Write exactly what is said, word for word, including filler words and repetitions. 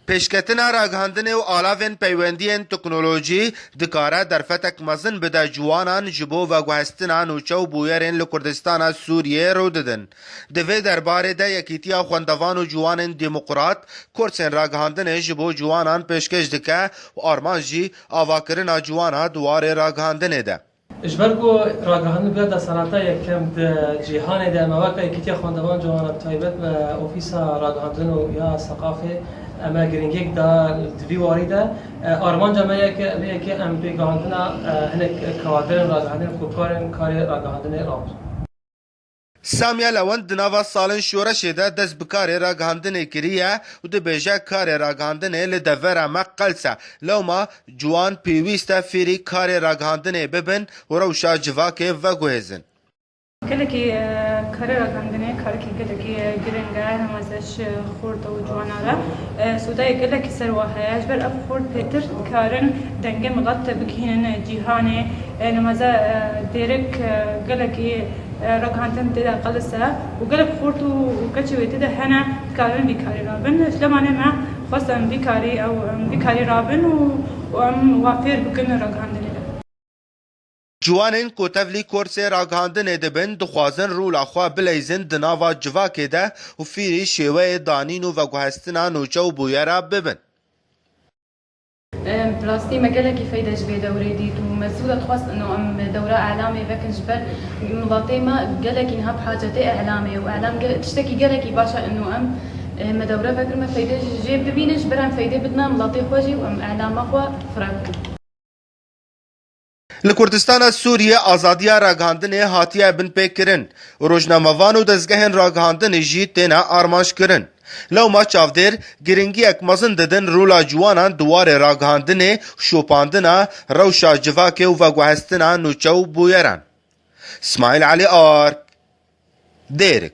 Pêşketina ragihandinê û alavên peywendiyên teknolojî dikare derfetek mezin bide ciwanan ji bo veguhestina nûçe û bûyerên li Kurdistana Sûriyê rû didin. Di vê derbarê de Yekîtiya Xwendevan û Ciwanên Demokrat kursên ragihandinê ji bo ciwanan pêşkêş dike û armanc jî avakirina ciwana di warê ragihandinê de. Ji ber ku ragihandin bûye desthilata yekem di cîhanê de, me weke Yekîtiya Xwendevan Ciwana bi taybet me Ofîsa Ragihandin û ya Seqafê, em e giringiyek da di vî warî de. E, armanca me ye ke vê yekê em pêkhandina, e, hinek kawadirên ragihandinê, ku karên karê ragihandinê rabin. Samiye Lewend di nava salên şoreşê de dest bi karê ragihandinê kiriye û dibêje karê ragihandinê li devera me qels e. Lewma ciwan pêwîst e fêrî karê ragihandinê bibin û rewşa civakê veguhêzin. Gelekî, e, karê ragihandinê karekî gelekî, e, giring e, hema ez ji xort û ciwana re. E, sûdayê gelekî ser wa heye. Ji ber ev xort pêtir dikarin dengê milet bigihînin cîhanê. E, nimeze, e, dêrik, e, gelekî, e, ragihandin tê de qelis e û gelek xort û, û keçê wê tê de hene, dikarin vî karî rabin. Ji lemanê me xwest em vî karî, ew, em vî karî rabin û, û em wa fêr bikin ragihandinê de. Ciwanên ku tevlî kursê ragihandinê dibin, dixwazin rola xwe bileyzin di nava civakê de û fîrî şêweyê danîn û veguhestina nûçe û bûyera bibin. Em, bi rastî me gelekî feyde ji vê dewrê dît û me zû re dixwest ino em dewra elamê vekin, ji ber miletê me gelekî niha bi hacetê elamê û elam ge-, tiştekî gelekî baş e, ino em, e, me dewre vekin, me feyde ji jê bibînin, ji ber em feydê bidine miletê xwe jî û em elama xwe fireh bikin. Li Kurdistana Sûriyê azadiya ragihandinê hatiye binpêkirin. Rojnamevan û dezgehên ragihandinê jî têne armanc kirin. Lewma çavdêr giringiyek mezin didin rola ciwanan di warê ragihandinê, şopandina rewşa civakê û veguhestina nûçe û bûyeran. Smaîl Elî Ark, Dêrik.